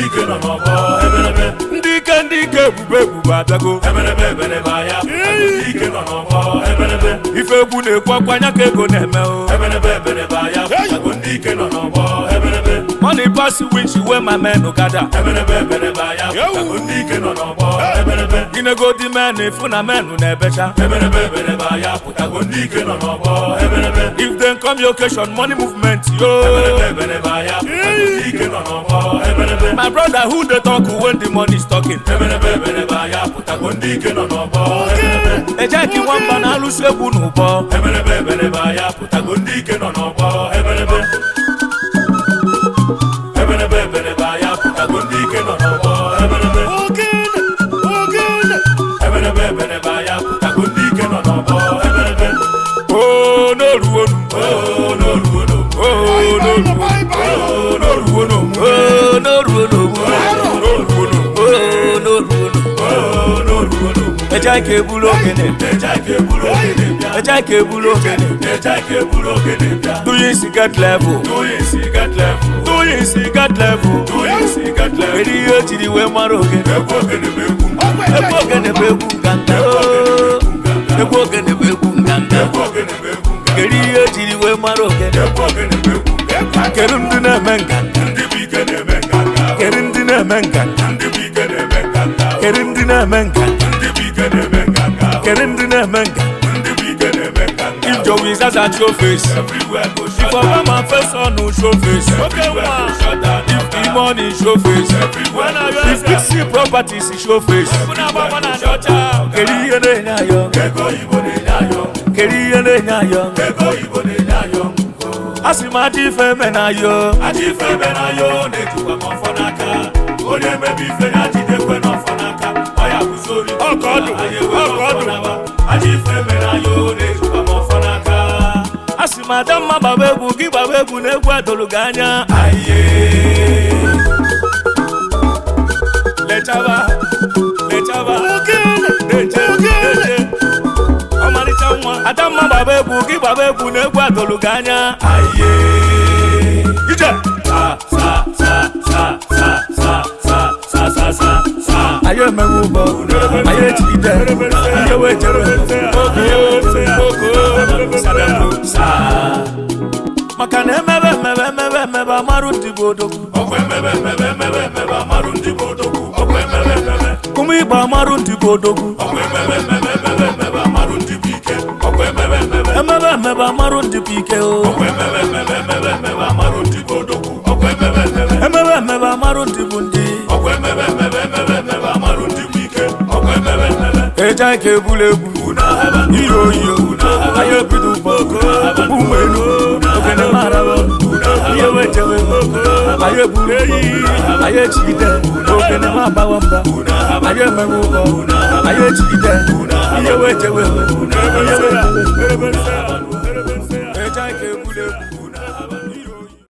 Ike nọ n'ọgbọ ebelebe. Ndị ike, ndị ike, ebube ebube abịago. Ebelebe ebelebe aya pụtago, ndị ike nọ n'ọgbọ ebelebe. Ife egwu na-ekwu akwanya ka ego na-eme o. Ebelebe ebelebe aya pụtago, ndị ike nọ n'ọgbọ ebelebe. Money pass winch wey my men gather. Ebelebe ebelebe aya pụtago, ndị ike nọ n'ọgbọ ebelebe. Inego di men ifu na men na-ebecha. Ebelebe ebelebe aya pụtago, ndị ike nọ n'ọgbọ ebelebe. If dem come your occasion, money movement yo. Ebelebe ebelebe aya pụtago, ndị ike nọ n'ọgbọ ebelebe. My brother, who dey talk when the money is talking? Ebelebe ebelebe aya pụtago, ndị ike nọ n'ọgbọ ebelebe. Ejeki nwamba na-alụsi egwu n'ụbọ. Ebelebe ebelebe aya pụtago, ndị ike nọ n'ọgbọ ebelebe. Ebelebe ebelebe aya pụtago, ndị ike nọ n'ọgbọ ebelebe. Ebelebe ebelebe aya pụtago, ndị ike nọ n'ọgbọ ebelebe. Oo, n'oruwonu. Oo, n'oruo n'omume. Oo, n'oruwonu. Oo, n'oruo n'omume. Oo, n'oruwonu. Oo, n'oruo n'omume. Oo, n'oruwonu. Oo, n'oruo n'omume. Ejeki ebulu ogene. Eje ka eburu ogene bịa. Ejeki ebulu ogene. Eje ka eburu ogene bịa. Do you see get level? Do you see get level? Do you see get level? Do you see get level? Kedu ihe o jiri wee mara ogene? Egwu ogene bụ egwu. Egwu ogene bụ egwu nganga. Oo, egwu ogene bụ egwu nganga. Egwu ogene bụ egwu nganga. Kedu ihe o jiri wee mara ogene? Egwu ogene bụ egwu nganga. Kedu ndị na-eme nganga? Ndị bụ ike na-eme nganga. Kedu ndị na-eme nganga? Ndị bụ ike na-eme nganga. Kedu ndị na-eme nganga? Ndị bụ ike na-eme nganga. Kedu ndị na-eme nganga? Ndị bụ ike na-eme nganga. If Joey Zaza show face, Everywhere go if shut down. Obama face on show face, Everywhere go shut down. If E-Money show face, Everywhere go shut if Big C Properties show face, Everywhere go shut down. Kedu ihe na-enye ayọ? Ego oyibo na-enye ayọ. Kedu ihe na-enye ayọ? Ego oyibo na-enye ayọ. A sị m adị ife eme na ayọ. Ajọ ife eme na ayọ na-ejikwa m ọfọ n'aka. Onye mebe ife ya jidekwe n'ọfọ n'aka. Ọ ya kụzori. Ọka ọdụ, ọka ọdụ. Ajọ ife eme na ayọ na-ejikwa m ọfọ n'aka. A sị m Adamma gbaba egwu gị, gbaba egwu na egwu adolu gị anya. Aye. Lechaba, lechaba, deje, deje. Ọmarịcha nwa. Adamma gbaba egwu gị, gbaba egwu na egwu adolu gị anya. Aye. Ije. Sa sa sa sa sa sa sa sa sa sa sa. Anyị emewe ụbọ, anyị ejigide, ihe wee jere oko oko sadako Sa. Maka na emebe emebe emebe emebe amarụ ndị bụ odogwu. Ọkwa emebe emebe emebe emebe amarụ ndị bụ odogwu. Ọkwa emebe emebe. Ụmụ Igbo, amarụ ndị bụ odogwu. Ọkwa emebe emebe emebe emebe amarụ ndị bụ ike. Ọkwa emebe emebe. Emebe emebe amarụ ndị bụ ike o. Ọkwa emebe emebe emebe emebe amarụ ndị bụ odogwu. Ọkwa emebe emebe. Emebe emebe amarụ ndị bụ ndị. Ọkwa emebe emebe emebe emebe amarụ ndị bụ ike. Ọkwa emebe emebe. Eja ka ebulu egwu. Unu ahaba. Iyo iyo, anyị ebido ụbọ ụmụ elu ogene mara ihe wee jewe, anyị eburu eyi, anyị ejigide ogene ma agbawa mba, anyị emewe ụbọ, anyị ejigide ihe wee jewe, ihe wee jewe.